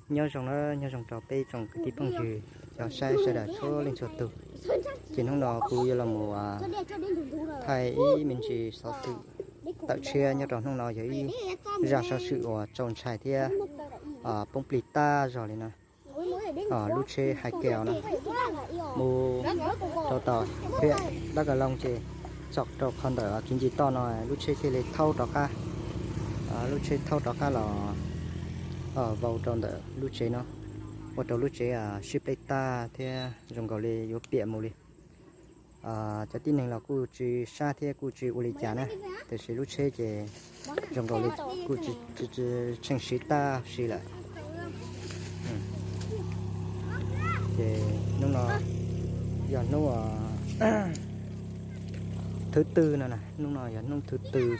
Nyob zoo na, nyob zoo rau peb tsoom kwv tij phooj ywg cov saib sawv daws txhua leej txhua tus. Ces hnub no kuv yuav los mus thaij ib me ntsis xov xwm tawm tshiab nyob rau hnub no, yog ib zaj xov xwm uas txaus ntshai thiab poob plig tag zog li no. Lub tsheb hais kios no mus rau tom hiam Dab Ka Looj ces txog rau qhov ntawm Kiv Ncig Toj no lub tsheb thiaj li thaub rov qab. Lub tsheb thaub rov qab los vau rau ntawm lub tsev no, ua rau lub tsev sib pleb tag thiab zoo nkaus li yuav piam mus li. Cov tib neeg los kuj tsis sab thiab kuj tsis ua li cas na, tiam sis lub tsheb ces zoo nkaus li kuj tsis tsheej siv tag si lawm. Ces hnub no yog hnub thwv twg no, hnub no yog hnub thwv twg,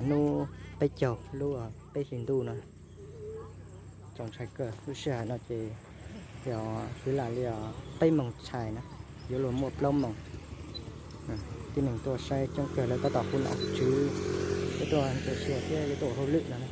hnub peb caug lub peb hlis ntuj no. Txaus ntshai kawg, lub sij hawm no ces yog xwb lam li peb moos tshais na, yuav luag muaj plaub moos. Tib neeg tuaj saib coob kawg, lawv tab tom hu nom hu tswv, yuav tuaj ntsia sia thiab yuav tuaj ua hauj lwm no.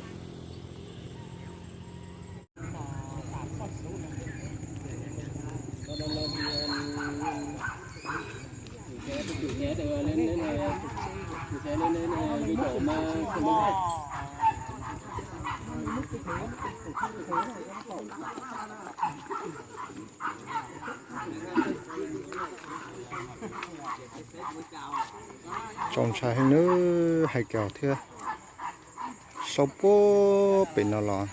Txaus ntshai heev nawb, hais kiag thiab. Sau puag pem no los.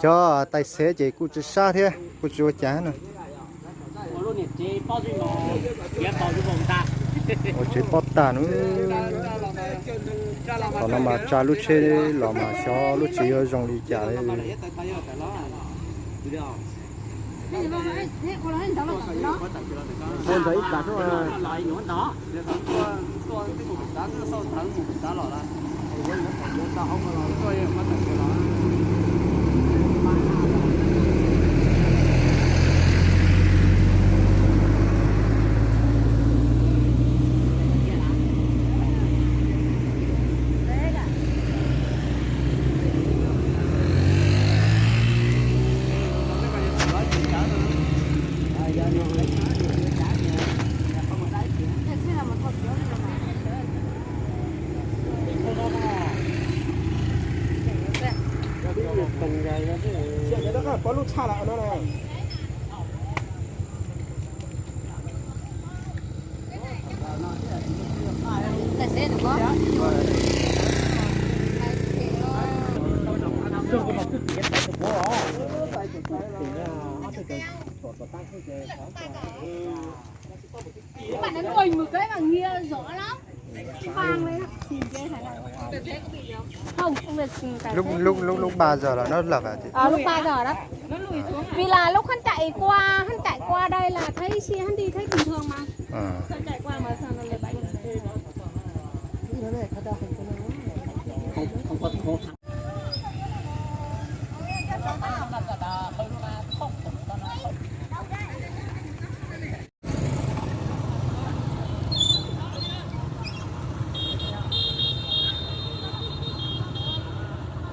Cov tais xev ces kuj tsis sab thiab kuj tsis ua cas no. Ua tsev pob tag no. Tom no mas tsa lub tsheb los mas xyov lub tsev yuav zoo li cas li. Lúc lúc lúc ba giờ là nó lật hả chị? Ờ, lúc ba giờ đó. Vì là lúc Khánh chạy qua, Khánh chạy qua đây là thấy xe Khánh đi thấy bình thường mà. Ờ. Khánh chạy qua mà sao nó lại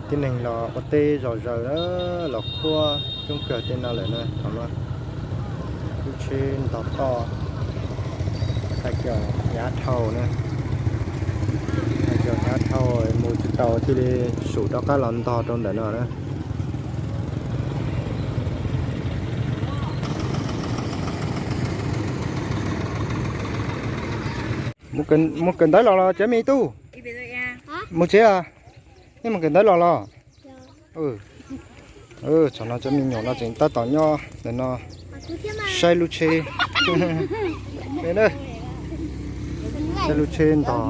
Tib neeg los ua teb zom zaws na, los khuab coob kawg tej no lawm na. Thaum no lub tsheb ntog toj, hais cov hnyav dhau na, hais cov hnyav dhau mus tsis tau thiaj li sum rov qab los ntog rau ntawm no na. Mus kawm ntawv los los cov me tub. Mus tsev a? Nej mus kawm ntawv los los? Thaum no cov me nyuam no tseem tab tom nyob ntawm no saib lub tsheb. Saib lub tsheb ntog,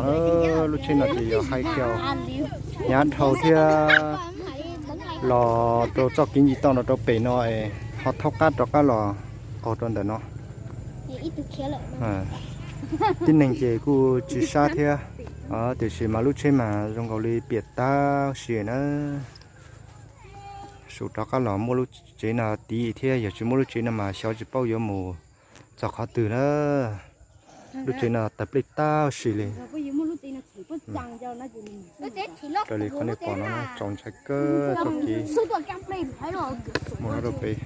lub tsheb no ces yog hais tias hnyav dhau thiab los rau txoj kev ncig toj no rau pem no es ho thaub qab rov qab los qaug rau ntawm no. Tib neeg ces kuj tsis sab thiab, tiam sis mas lub tsheb mas zoo nkaus li piam tag si na. Tus rov qab los muaj lub tsev no tiv thiab, yog tsis muaj lub tsev no mas xyov tsis paub yuav mus txog qhov twg na. Lub tsev no tawg plej tag si li. Raws li qhov nej pom no, tsaus ntshai kawg txoj kev mus no rau pem.